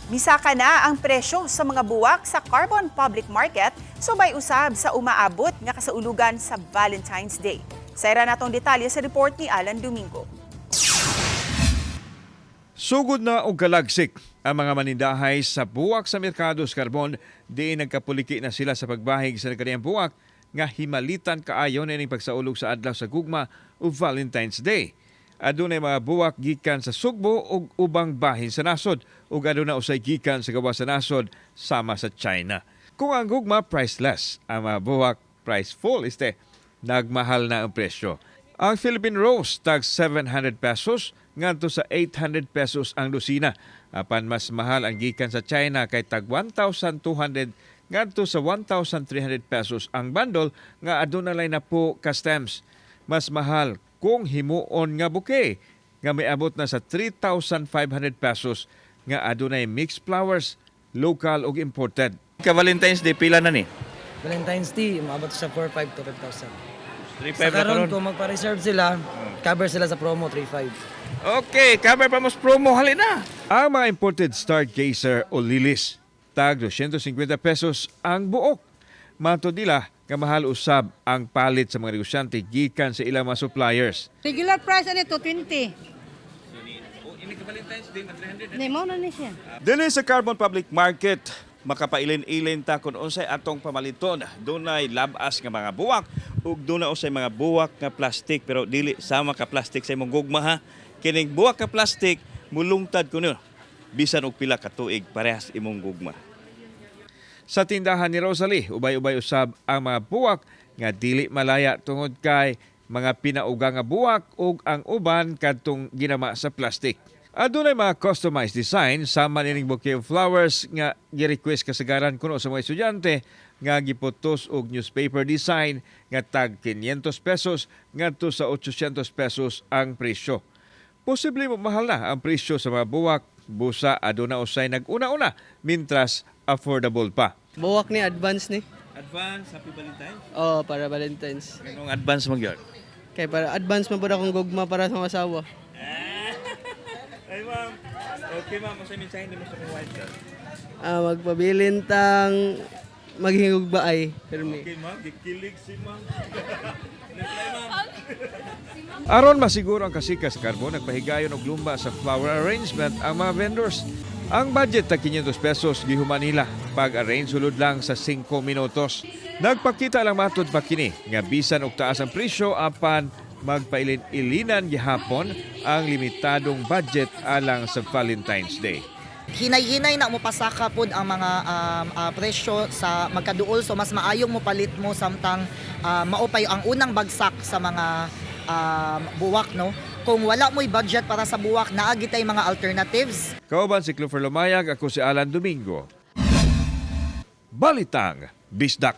Misaka na ang presyo sa mga buwak sa Carbon Public Market, subay usab sa umaabot nga kasaulugan sa Valentine's Day. Sayra natong detalye sa report ni Alan Domingo. Sugod na og kalagsik ang mga manindahay sa buwak sa merkado sa Carbon, diin nagkapuliki na sila sa pagbahig sa nagkaniyang buwak nga himalitan kaayo na ining pagsaulog sa Adlaw sa Gugma o Valentine's Day. Adunay mga buwak gikan sa Sugbo ug ubang bahin sa nasod ug aduna usay gikan sa gawas sa nasod sama sa China. Kung ang gugma priceless, ang mga buwak priceful este nagmahal na ang presyo. Ang Philippine Rose tag 700 pesos ngadto sa 800 pesos ang dosina. Apan mas mahal ang gikan sa China kay tag 1,200 ngadto sa 1,300 pesos ang bundle nga aduna lay napo ka stems. Mas mahal kung himuon nga bouquet nga miabot na sa 3,500 pesos nga adunay mixed flowers, local ug imported. Ka Valentine's Day, pila na ni? Valentine's Day, umabot siya 4,500 to 5,000. 3.5 Sa na karon karon. kung magpa-reserve sila, cover sila sa promo 3,500. Okay, cover pa mo sa promo, halina. Ang mga imported stargazer o lilies, tag 250 pesos ang buok. Matod nila nga mahal usab ang palit sa mga negosyante gikan sa ilang mga suppliers. Regular price ano 220. Ini ka Valentine's Day, 300. Hindi mo na ni siya. Dili sa Carbon Public Market, makapailin-ilin ta kung unsay atong pamaliton. Dunay labas nga mga buwak ug dunay usay mga buwak nga plastic, pero dili sama ka plastic sa imong gugma ha. Kining buwak nga plastic mulungtad kuno bisan og pila ka tuig, parehas imong gugma. Sa tindahan ni Rosalie, ubay-ubay usab ang mga buwak nga dili malaya tungod kay mga pinauga nga buwak ug ang uban kadtong ginama sa plastic. Adunay mga customized design sama nining bouquet of flowers nga gi-request kasagaran kuno sa mga estudyante nga giputos og newspaper design nga tag 500 pesos ngadto sa 800 pesos ang presyo. Posible mo mahal na ang presyo sa mga buwak, busa aduna usay nag-una-una mintras affordable pa. Buwak ni, advance ni. Advance Happy Valentine's. Oo, para Valentine's. Ganong advance man gyud? Kay para advance man pud akong gugma para sa mga asawa. Ay ma'am. Okay ma'am, unsay mensahe nimo sa imong wife? Ah, magpabilin tang maghingugbaay pirmi. Okay ma'am, gikilig si ma'am. Aron masiguro ang kasika sa Carbon, nagpahigayon og lumba sa flower arrangement ang mga vendors. Ang budget tag 500 pesos gihuman nila pag-arrange sulod lang sa 5 minutos. Nagpakita lang matud pa kini nga bisan og taas ang presyo, apan magpailin-ilinan gihapon ang limitadong budget alang sa Valentine's Day. Hinay-hinay na mo pasaka pod ang mga presyo sa magkaduol, so mas maayong mo palit mo samtang maupay ang unang bagsak sa mga buwak, no? Kung wala mo'y budget para sa buwak, naa gitay mga alternatives. Kauban si Clover Lumayag, ako si Alan Domingo. Balitang Bisdak.